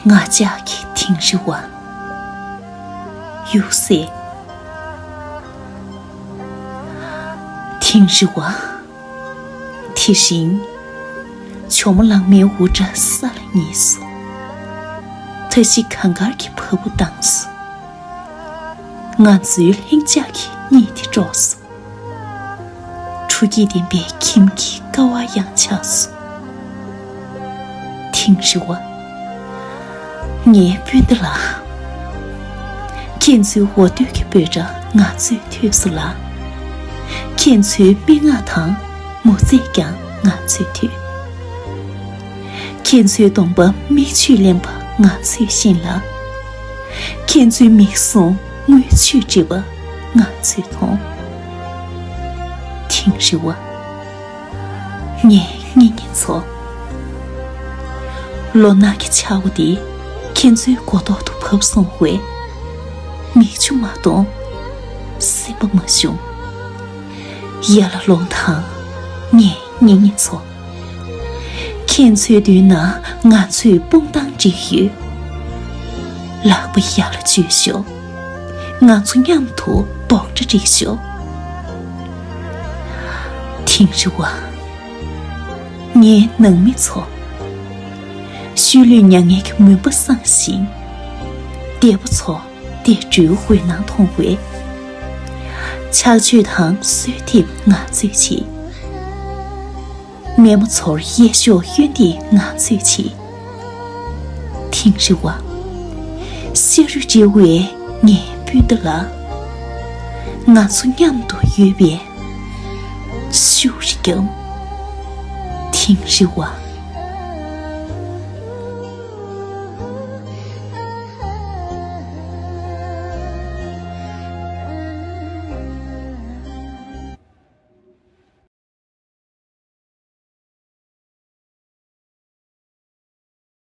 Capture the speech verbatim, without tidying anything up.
ང་ཅག་གི་དིང་རི་བ། ཡུག་སེ། དིང་རི་བ། དེ་རིང་ཇོ་མོ་གླང་མའི་འུར་སྒྲ་ས་ལ་ཉིལ་སོང་། མཐའ་བཞི་གངས་དཀར་གྱི་བ་སྤུ་ལྡང་སོང་། ང་ཚོའི་ལྷིང་འཇགས་ཀྱི་གཉིད་དེ་དཀྲོགས་སོང་། ཁྲུ་སྐྱིད་ལྡན་པའི་ཁྱིམ་གྱི་ཀ་བ་ཡང་ཆག་སོང་། དིང་རི་བ། ངའི་སྤུན་ཟླ་ལགས། ཁྱེད་ཚོའི་འོ་དོད་ཀྱི་འབོད་སྒྲ་ང་ཚོས་ཐོས་སོང་ལགས། ཁྱེད་ཚོའི་སྨྲེ་སྔགས་དང་མོ་རྫས་ཀྱང་ང་ཚོས་ཐོས། ཁྱེད་ཚོའི་གདོང་པ་མིག་ཆུས་བརླན་པ་ང་ཚོས་ཤེས་ལ། ཁྱེད་ཚོའི་མིག་ཟུང་རྔུལ་ཆུས་བཀྲུས་པ་ང་ཚོས་མཐོང་། དིང་རི་བ། ངའི་གཉེན་ཉེ་ཚོ། ལོ་ནག་གི་ཆར་པ་འདི་ཁྱེད་ཚོའི་མགོ་ཐོག་ཏུ་བབས་སོང་བས། མིག་ཆུ་མ་གཏོང་། སེམས་པ་མ་ཞུམ། ཡར་ལ་ལོངས་དང་། ངའི་གཉེན་ཉེ་ཚོ། ཁྱེད་ཚོའི་མདུན་ན་ང་ཚོས་དཔུང་རྡང་སྒྲིག་ཡོད། ལག་པ་ཡར་ལ་འཇུས་ཤོག། ང་ཚོ་མཉམ་དུ་རྡོག་སྒྲ་སྒྲིག་ཤོག། དིང་རི་བ། ངའི་ནང་མི་ཚོ། ཤུལ་ལུས་མྱ་ངན་གྱི་མུན་པ་སངས་ཤིང་། འདས་པོ་ཚོ། དེ་སྦྲུལ་འོད་སྣང་མཐོང་བས། ཆག་སྤྱོད་དང་གསོལ་འདེབས་ང་ཚོས་བྱེད། རྨས་མ་ཚོར་གཡས་གཞོགས་གཡོན་འདེགས་ང་ཚོས་བྱེད། དིང་རི་བ། ཤ་རུས་འདྲེས་པའི་ངའི་སྤུན་ཟླ་ལགས། ང་ཚོ་མཉམ་དུ་ཡོད་པས། ཤུགས་རེ་བརྒྱབ། དིང་རི་བ།